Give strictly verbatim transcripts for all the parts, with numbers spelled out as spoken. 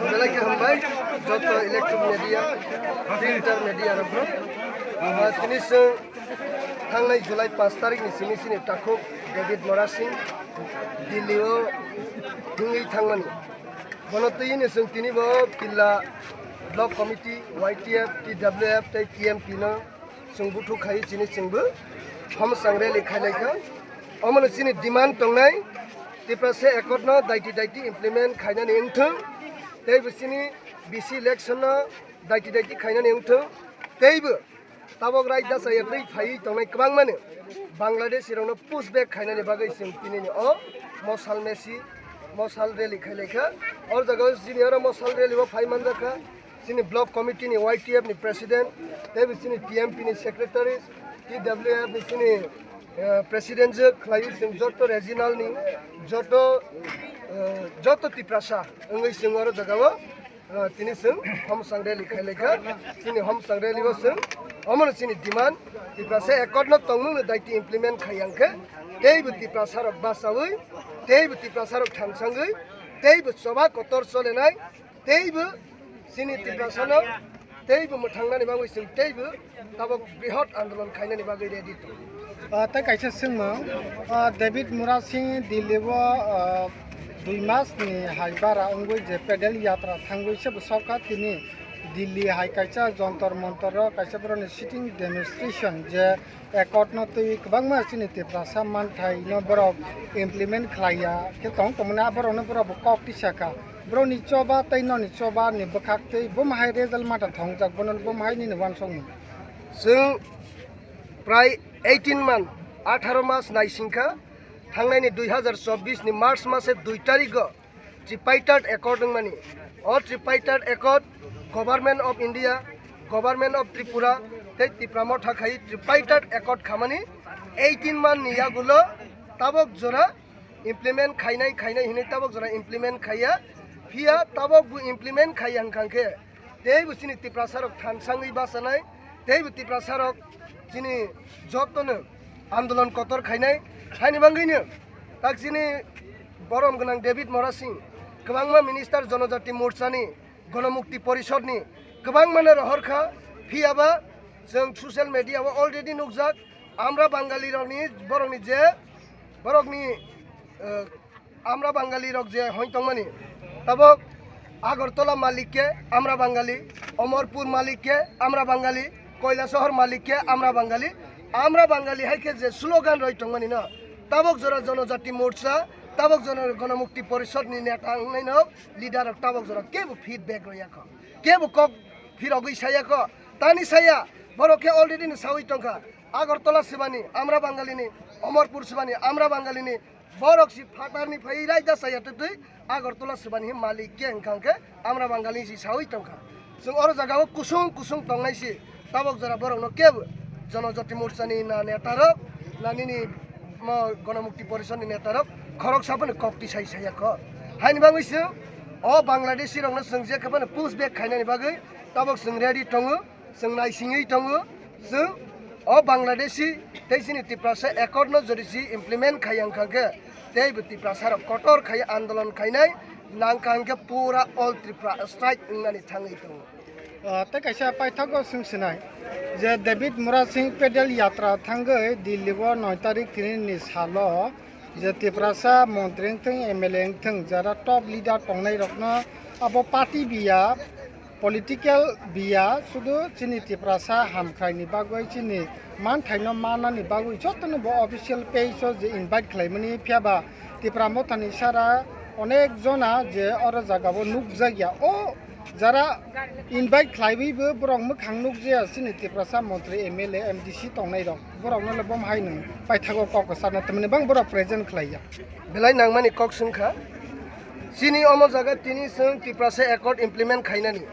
Belai khe hambai joto electronic media, printer media rokno. Ah, tini chwng thangnai July paanch tarikh ni simi chini takhuk David Murasing Delhi o thwngwi thangmani. Bono twi ni chwng tini bo Pilla Block Committee, Y T F, T W F tei T M P no chwng buthuk khai chini chwngbo hom chwng rally khailai kha. Omono chini demand tongnai Tiprasa Accord no daiti daiti implement khainani wngthwng, tei bo chini B C election no daiti daiti khainani wngthwng, tei bo tabok raida chaya twi phaiwi tongnai kwbangmano Bangladeshi rokno push back khainani bagwi chwng tinini o mosal mesi, mosal rally khailai kha. O jaga o chini oro mosal rally o phai manjak kha. Chini block committee ni Y T F ni president, tei bo chini T M P ni secretary, T W F ni chini, eh, president je khlaiwi chwng joto regional ni joto, eh, joto Tiprasa wngwi chwng oro jaga o, eh, tini chwng hom chwng rally khailai kha. Chini hom chwng rally o chwng omono chini demand Tiprasa Accord no tongmung no daiti implement khai yang khe tei bo Tiprasa rok bachawi, tei bo Tiprasa rok thansangwi, tei bo choba kotor cholenai, tei bo chini Tiprasa no tei bo mwthangnani bagwi chwng tei bo tabok brihot andolon khainani bagwi ready tongo. Ah, tei kaisa swngmung, ah, David Murasing Delhi o, ah, dui mas ni hai bara wngwi je pedal yatra thangwi se bo sorkar tini Delhi hai kaisa Jantar Mantar o kaisa borokni sitting demonstration je Accord no twi kwbangma chini Tiprasa manthai no borok implement khlai ya khe tong tongmani, aborok no borok bo kok tisa kha. Borok ni choba tei noni choba ni bwkhak twi buma hai result mata thongjak, bono buma hai nini uansukmung. Chwng prai eighteen man, atharo mas naising kha, thangnai ni dui hazar chobbish ni March mase dui tarikh o Tripartite Accord wngmani. O Tripartite Accord Government of India, Government of Tripura tei Tipra Motha khai Tripartite Accord khamani eighteen man ni yagulo tabok jora implement khainai khainai hinwi tabok jora implement khaiya. Phiya tabok bo implement khaiya hwnkha khe tei bo chini Tiprasa rok thansangwi bachanai, tei bo Tiprasa rok chini jotono andolon kotor khainai. Haini bagwino tak chini borom gwnang David Murasing, kwbangma minister Jonojati Morchani, Gonomukti Porishodni kwbangmano rohor kha, phiyaba chwng social media o already nukjak, Amra Bangali rokni, borokni je, borokni, eh, Amra Bangali rok je hoi tongmani, tabok Agartala malik khe Amra Bangali, Amarpur malik khe Amra Bangali, Kailasahar malik khe Amra Bangali. Amra Bangali hai khe je slogan roi tongmani no, tabok jora Jonojati Morcha, tabok jora Gonomukti Porishod ni neta wngnai no, leader rok tabok jora kebo feedback roi ya kho, kebo kok phirogwi saya kho, tani saya, borok khe already no sawi tongkha, Agartala sibani Amra Bangali ni, Amarpur sibani Amra Bangali ni, borok si phatar ni phai raida saya twtwi Agartala sibani hi malik khe hwnkha hwnkhe Amra Bangali si sawi tongkha. Chwng oro jaga o kusung kusung tongnai si, tabok jora borok no kebo Jonojati Morcha ni na neta rok, na nini mo Gonomukti Porishod ni neta rok khoroksa phano kok tisai saya kho. Haini bagwi se o Bangladeshi rok no chwng je khe phano push back khainani bagwi tabok chwng ready tongo. Chwng naisingwi tongo, chwng o Bangladeshi tei chini Tiprasa accord no jodi si implement khai wngkha khe, tei bo Tiprasa rok kotor khai andolon khainai, nangkha hwnkhe pura all Tripura strike wngnani thangwi tongo. Ah, tei kaisa paithago swng sinai je David Murasing pedal yatra thangwi Delhi o noi tarik tini ni salo je Tiprasa montri wngthwng, M L A wngthwng, jara top leader tongnai rokno abo party biya, political biya, sudu chini Tiprasa hamkhraini bagwi, chini manthaino mannani bagwi jotono bo official page o je invite khlaimani, phiyaba Tipra Mothani sara onek jona je oro jagao nukjakya. O jara invite khlaiwi bo borok mwkhang nukjaya, chini Tiprasa montri, M L A, M D C tongnairok. Borokno le bom hai nwng paithago kok kwcharna, tamni bang borok present khlaiya. Belai nangmani kok swngkha. Chini omo jaga tini chwng Tiprasa accord implement khainani.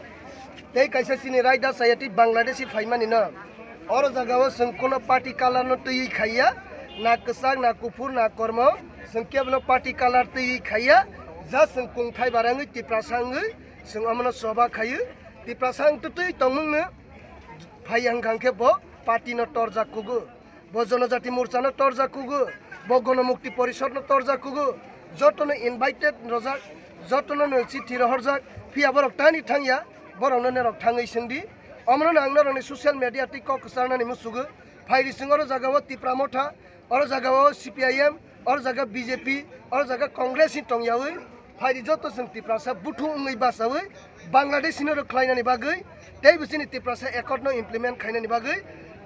Tei kaisa chini raida chaya twi Bangladeshi phaimani no. Oro jagao chwng kuno party color no twiwi khaiya. Na kwchak, na kuphur, na kormo. Chwng kebono party color twiwi khaiya. Just chwng kungthai barangwi Tiprasa wngwi chwng omono choba khaio. Tiprasa wng twtwi tongmungno phai wngkha khe bo party no torjak kugo. Bo Jonojati Morcha no torjak kugo, bo Gonomukti Porishod no torjak kugo, jotono invited rojak, jotono no chithi rohorjak, phiya borok tani thangya, borokno norok thangwi swngdi. Omono ang norokni social media tei kok kwcharnani musugo. Phaidi chwng oro jagao Tipra Motha, oro jagao C P I M, oro jaga B J P, oro jaga Congress ni tongyawi. Phaidi joto chwng Tiprasa buthu wngwi bachawi Bangladesh hino rok khlainani bagwi, tei bo chini Tiprasa Accord no implement khainani bagwi.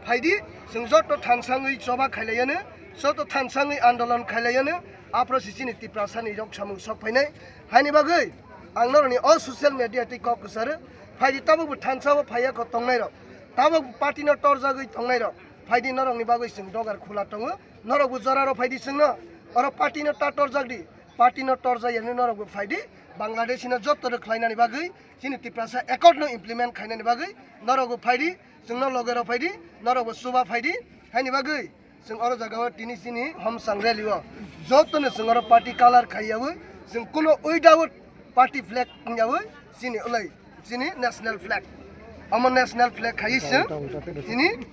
Phaidi chwng joto thansangwi choba khailaiyano, joto thansangwi andolon khailaiyano, aphro si chini Tiprasa ni rok samung sok phainai. Haini bagwi ang norokni o social media tei kok kwcharo, phaidi tabuk bo thansa o phaiya kho tongnai rok, tabuk bo party no torjagwi tongnai rok, phaidi norokni bagwi chwng dogar khula tongo, norok bo jora rok phaidi chwngno, oro party no ta torjak di, party no torjak yani norok bo phaidi, Bangladesh no joto rok khlainani bagwi, chini Tiprasa Accord no implement khainani bagwi, norok bo phaidi, chwngno loge rok phaidi, norok bo chuba phaidi, haini bagwi. Chwng oro jagao tini chini Homsang rally o jotono chwng oro party colour khaiyawi, chwng kuno without party flag wngyawi chini ulai chini national flag. Omo national flag khaiwi chwng tini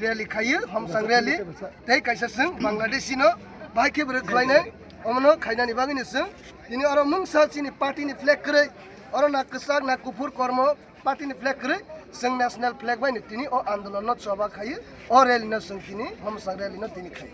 rally khaiwi Homsang rally tei kaisa chwng Bangladesh no bahai khe bwrwi khlainai omono khainani bagwino chwng tini oro mungsa chini party ni flag kwrwi oro na kwchak na kuphur kormo party ni flag kwrwi chwng national flag bai no tini o andolon no choba khaiwi o rally no chwng tini Homsang rally no tini khai.